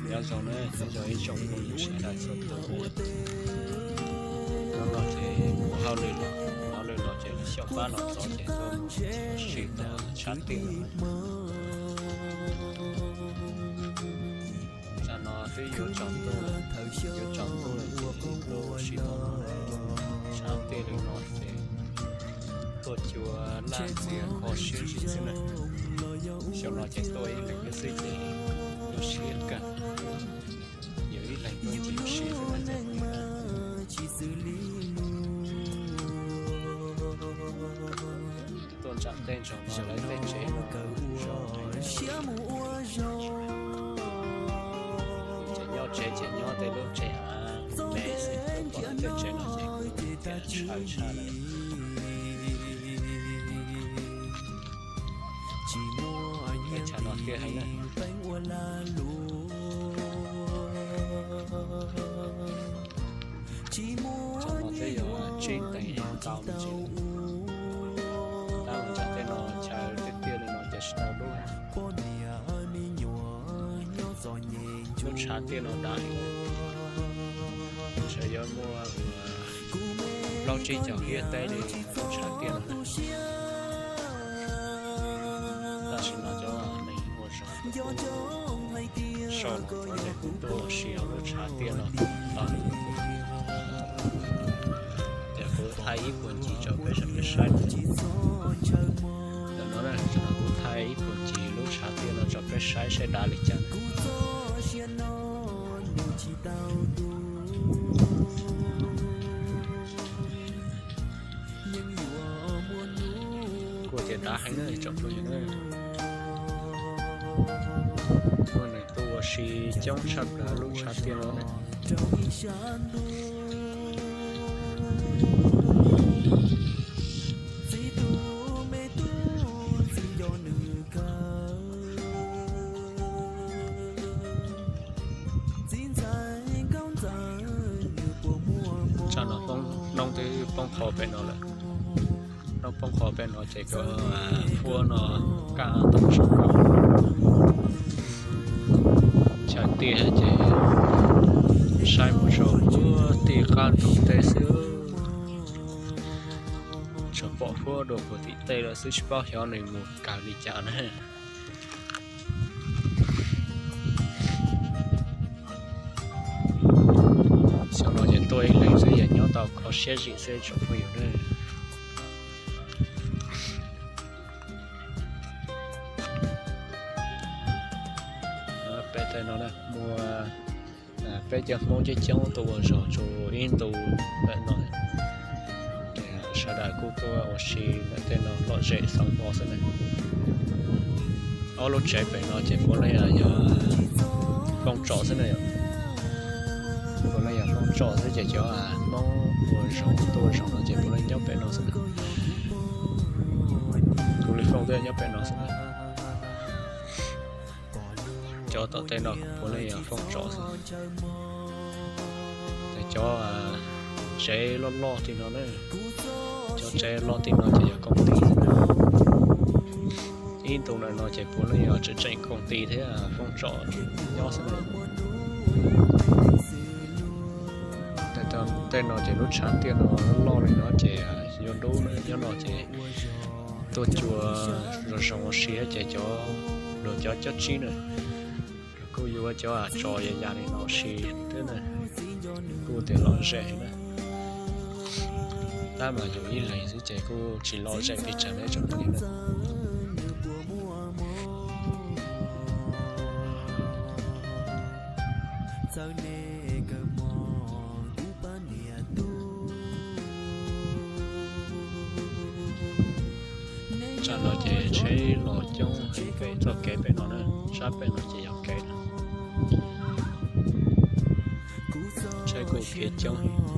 Nyob zoo na, nyob zoo ib tsoom phooj ywg sawv daws txhua tus. Hnub no ces kuv hauj lwm los, hauj lwm los ces xyaum pab los txog ces tuaj mus sim tau tshab tiaj no. Tsam no twb yuav tsaus ntuj lawm, yuav tsaus ntuj lawm ces tuaj sim tau tshab tiaj li no ces tuaj cua laj ntxiag kho siab zim xwb na. Xyoo no ces tuaj ib leeg xwb ces tu siab kawg, yog ib leeg tuaj ncig ua si xwb na. Tuaj ntsam tej ntsoog no lawv tej tsev no zoo, ces nyob tsev ces nyob tej lub tsev av me xwb, tuaj pom lawv tej tsev no ces kuv tias tshawv tshaj lawm. Tshawv no tiaj heev na. Tsoom no twb yog tsib teev ntau me ntsis, tab mus ntsam tej no chaw tiaj tiaj li no ces tsis tau lub, lub tshav tiaj no dav li. Ntshe yuav muaj plaub tsib caug hiab teb li lub tshav tiaj no na. Tam sim no cov neeg ua zog sau los kuj tuaj ua si hauv lub tshav tiaj no tag. Ces kuv thaij ib puag ncig rau peb sawv daws saib. Ntawm no na, kuv thaij ib puag ncig lub tshav tiaj no rau peb saib saib dav li cas. Kuj tias dav heev na tsoom phooj ywg na. Muaj neeg tuaj ua si coob tshaj plaws lub tshav tiaj no na. Tsam no hnub twb poob qho pem no lawm. Hnub poob qho pem no ces cov huab no kaj tau tsaus nkaus. Chaw tiaj ces saib mus rau puag tim qab nroog teb xwb. Tsuas pom huab dua puag tim tej lawm xwb, tsis paub xyov nws mus kawg li cas na. Xyoo no ces tuaj ib leeg xwb, yog nyob tau kho siab zim xwb tsoom phooj ywg na. Pem tej no muaj peb cov Hmoob coob coob tuaj ua zog tsuas ib ntu ntawm no. Sawv daws kuj tuaj ua si ntawm tej no lom zem xauv npo xwb na. Ob lub tsev pem no ces puav leej yog foob tsom xwb na yom. Puav leej yog foob tsom xwb ces cov Hmoob ua zog tuaj ua zog no ces puav leej nyob pem no xwb. Kuv li foob twb nyob pem no xwb. Cov tom tej no puav leej yog foob tsom xwb. Ces cov tsev loj loj tim no na, cov tsev loj tim no ces yog koom tij xwb. Ib ntu ntawm no ces puav leej yog tseem tseem koom tij thiab foob tsom nyob xwb na. Tej no ces lub tshav tiaj no loj li no ces yuav dub na, nyob no ces tuaj cua zoo zoo ua si ces cov, luag cov cob tsib na, kuj yuav cov tso ya ya li no ua si thiab na, kuj tias lom zem na. Tab mas yus ib leeg xwb ces kuj tsis lom zem pes tsawg ne tsoom phooj ywg na. Tsam no ces tsheb los coob heev pem txoj kev pem no na, sab pem no ces yog kev na. Tsheb kuj khiav coob.